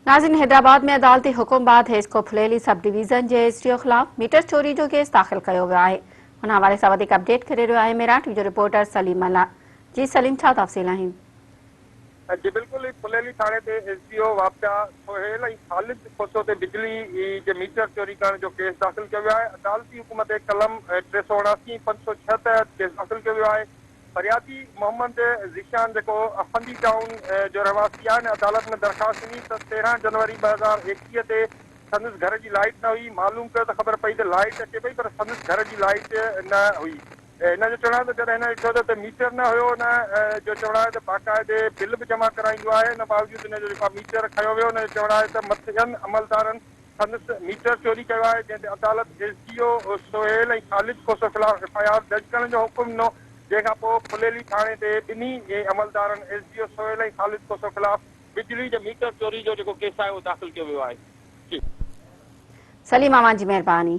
ناظرين حيدرآباد ۾ عدالتي حڪم بعد حيسڪو ڦليلي سب ڊويزن جي ايس ڊي او خلاف ميٽر چوري جو ڪيس داخل ڪيو ويو آهي ان حوالي سان وڌيڪ اپڊيٽ ڪري رهيو آهي ميران ٽي وي جو رپورٽر سليم ملاح جي سليم ڇا تفصيل آهن. جي بلڪل ڦليلي ٿاڻي تي ايس ڊي او واپڊا سهيل ۽ خالد کوسو تي بجلي جي ميٽر چوري ڪرڻ جو ڪيس داخل ڪيو ويو آهي عدالتي حڪم تي قلم 379 ۽ 506 تحت ڪيس داخل ڪيو ويو آهي فريادي محمد ذيشان جيڪو افندي ٽائون جو رهواسي آهي ان عدالت ۾ درخواست ڏني ته 13 جنوري 2021 تي سندس گهر جي لائيٽ نه هئي، معلوم ڪيو ته خبر پئي ته لائيٽ اچي پئي پر سندس گهر جي لائيٽ نه هئي. هن جو چوڻ آهي ته جڏهن هن ڏٺو ته اتي ميٽر نه هيو، هن جو چوڻ آهي ته باقاعدي بل به جمع ڪرائيندو آهي ان باوجود هن جو جيڪو آهي ميٽر کنيو ويو، هن جو چوڻ آهي ته مٿين عملدارن سندس ميٽر چوري ڪيو آهي، جنهن تي عدالت S D O Sohail ۽ Khalid Khoso خلاف ايف I R درج ڪرڻ جو حڪم ڏنو، جنهن کان پوء ڦليلي ٿاڻي تي ٻنهي عملدارن S D O Sohail ۽ Khalid Khoso خلاف بجلي جي ميٽر چوري جو جيڪو ڪيس آهي اهو داخل ڪيو ويو آهي. جي. سليم اوهان جي مهرباني.